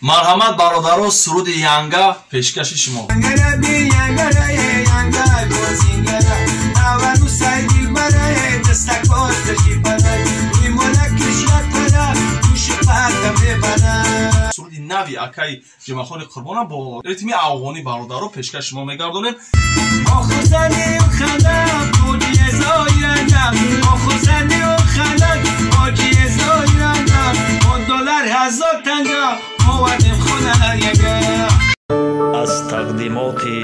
Марҳамат бародаро, суруди янга пешкаши шумо. Суруди нави акаи Ҷумъахони Қурбона бо ритми афғонӣ бародаро пешкаши шумо мегардонем. Аз тақдимоти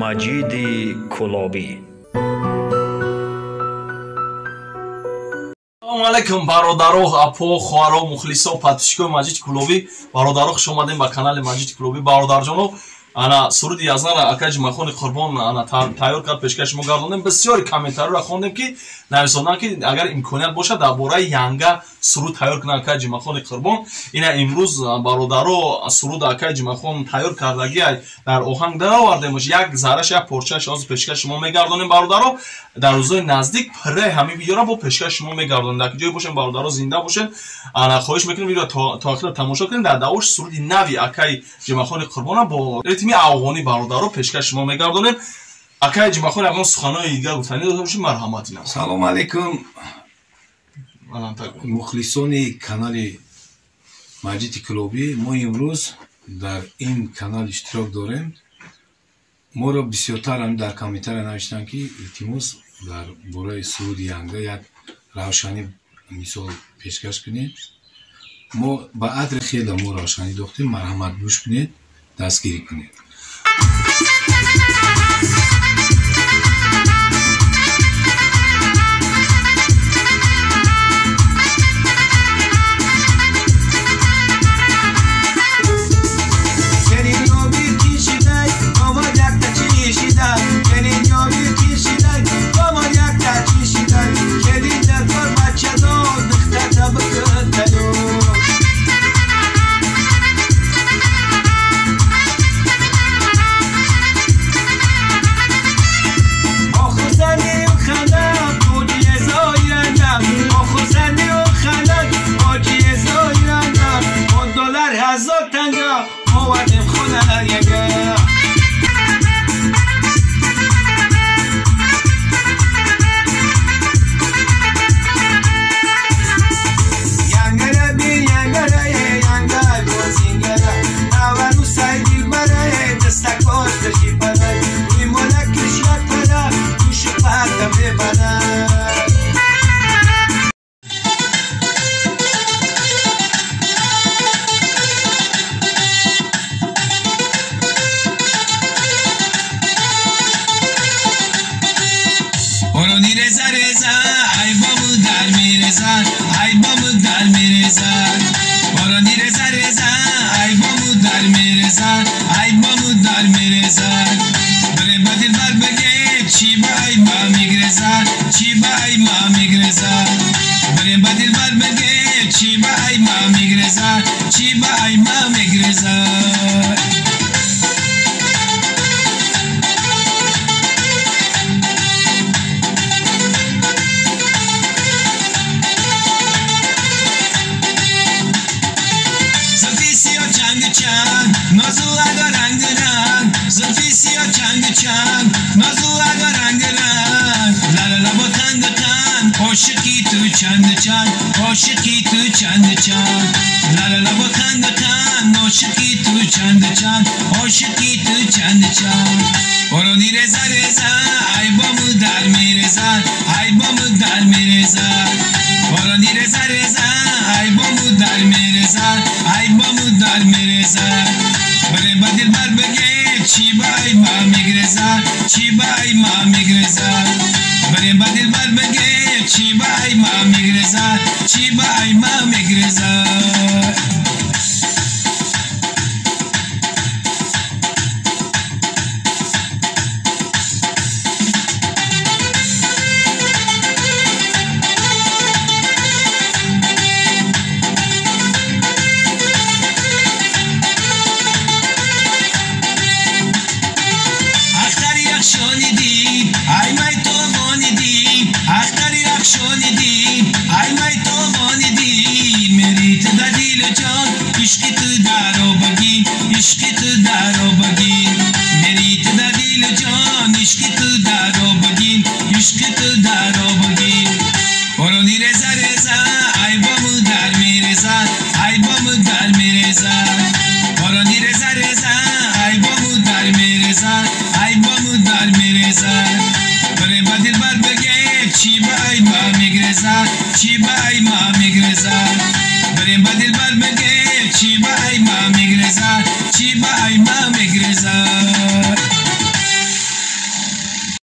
Маҷиди Кулобӣ. Салому алайкум бародаро, апо, хоҳаро, мухлисо, подписчикои Маҷиди Кулобӣ. Бародаро, хуш омадем ба канали Маҷиди Кулобӣ. Бародарҷоно, ана суруди язнара акаи Ҷумъахони Қурбон ана тайёр кард, пешкаши мо гардондем. Бисёри комментариро хондем, ки нависонданд, ки агар имконият бошад, дар бораи янга суруд тайёр кунанд акаи Ҷумъахони Қурбон. Ина имрӯз бародаро суруд акаи Ҷумъахон тайёр кардагӣ дар оҳанг даровардемш, як зарраш, як порчааш ҳозир пешкаши шумо мегардонем. Бародаро, дар рӯзҳои наздик пурраи ҳамин видеоро бо пешкаши шумо мегардонем. Дар ҷое бошем бародаро, зинда бошем. Ана хоҳиш мекунем видео то охира тамошо кунем. Дар давош суруди нави акаи Ҷумъахони Қурбона бо ритми афғонӣ бародаро пешкаши шумо мегардонем. Акаи Ҷумъахон, ягон суханои дигар гуфтанӣ дошта бошед, марҳамат. Ина салом алейкум мухлисони канали Маҷиди Кулобӣ. Мо имрӯз дар ин канал иштирок дорем. Моро бисёртар дар комментария навиштанд, ки илтимос, дар бораи суруди янга як равшанӣ мисол пешкаш кунед. Мо ба адри хела мо равшанӣ дохтем. Марҳамат, гӯш кунед, дастгирӣ кунед.